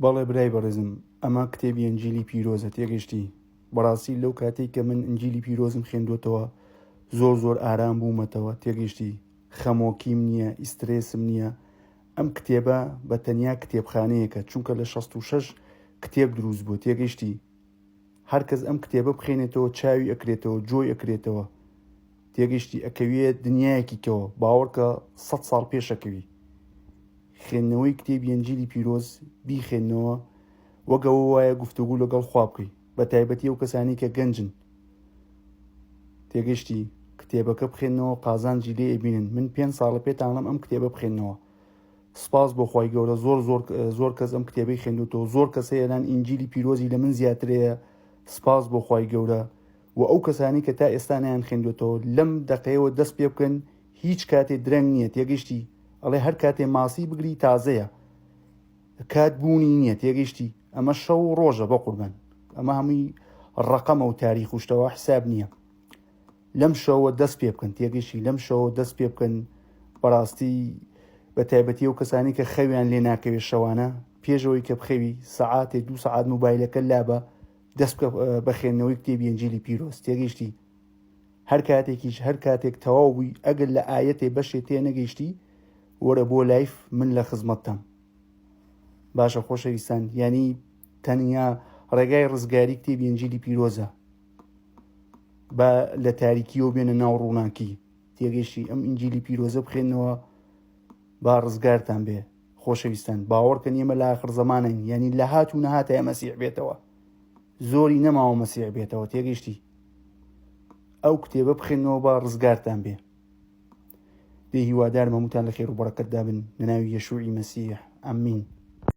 بەڵێ برای بەڕێزم ئەمە کتێبی ئنجیلی پیرۆزە تێگەشتی بەڕاستی لەو کاتێک کە من ئنجیلی پیرۆزم خوێندوەتەوە زۆر زۆر ئارام بوومەتەوە تێگەشتی خەمۆکیم نییە ئیسترێسم نییە ئەم کتێبە بە تەنیا کتێبخانەیەکە چونکە لە 66 کتێب دروست بوو تێگەشتی هەرکەس ئەم کتێبە بخێنێتەوە چاوی ئەکرێتەوە جۆی ئەکرێتەوە تێگەشتی ئەکەویە دنیایەکی کەوە باوەڕکە سە ساڵ پێشەکەوی خوێندنەوەی کتێبی ئەنجیلی پیرۆز بیخوێنەوە وەک ئەوە وایە گفتوگو لەگەڵ خوا بکەی بە تایبەتی ئەو کەسانی کە گەنجن تێگەشتی کتێبەکە بخێنەوە قازانجی لێ ئەبینن من پێ ساڵە پێتانڵم ئەم کتێبە بخێنەوە سپاس بۆ خوای گەورە زۆر زۆر زۆر کەس ئەم کتێبەی خوێندوتەوە زۆر کەس هەیە لان ئینجیلی پیرۆزی لە من زیاترەیە سپاس بۆ خوای گەورە و ئەو کەسانی کە تا ئێستا نەیان خوێندوتەوە لەم دەقەیەوە دەست پێ بکەن هیچ کاتێ درەنگ نییە تێگەشتی ئەڵێ هەر کاتێ ماسی بگری تازەیە کات بوونی نییە تێگەشتی ئەمە شەو و ڕۆژە بە قوربان ئەمە هەمووی ڕقەمە و تاریخ و شتەوە حساب نییە لەم شەوە دەست پێ بکەن تێگەشتی لەم شەوە دەست پێ بکەن بەڕاستی بە تایبەتی ئەو کەسانی کە خەویان لێ ناکەوێت شەوانە پێشەوەی کە بخەوی سەعاتێ دوو سەعات موبایلەکە لابە دەست بکە بە خوێندنەوەی کتێبی ئەنجیلی پیرۆز تێگەیشتی هەر کاتێکیش هەر کاتێک تەواو بووی ئەگەر لە ئایەتێ بەشێ تێ نەگەیشتی وەرە بۆ live من لە خزمەتتام باشە خۆشەویستان یعنی تەنیا ڕێگای ڕزگاری کتێبی ئەنجیلی پیرۆزە با لە تاریکیەوە بێنە ناو ڕووناکی تێگەیشتی ئەم ئینجیلی پیرۆزە بخێنەوە با ڕزگارتان بێ خۆشەویستان باوەڕکەن ئێمە لە ئاخر زەمانین یعنی لە هات و نەهاتە مەسیح بێتەوە زۆری نەماوە مەسیح بێتەوە تێگەیشتی ئەو کتێبە بخێنەوە با ڕزگارتان بێ دێ هیوادارم هەمووتان لە خێر و بەڕەکەتدا بن لە ناوی یەشوعی مەسیح ئەمین.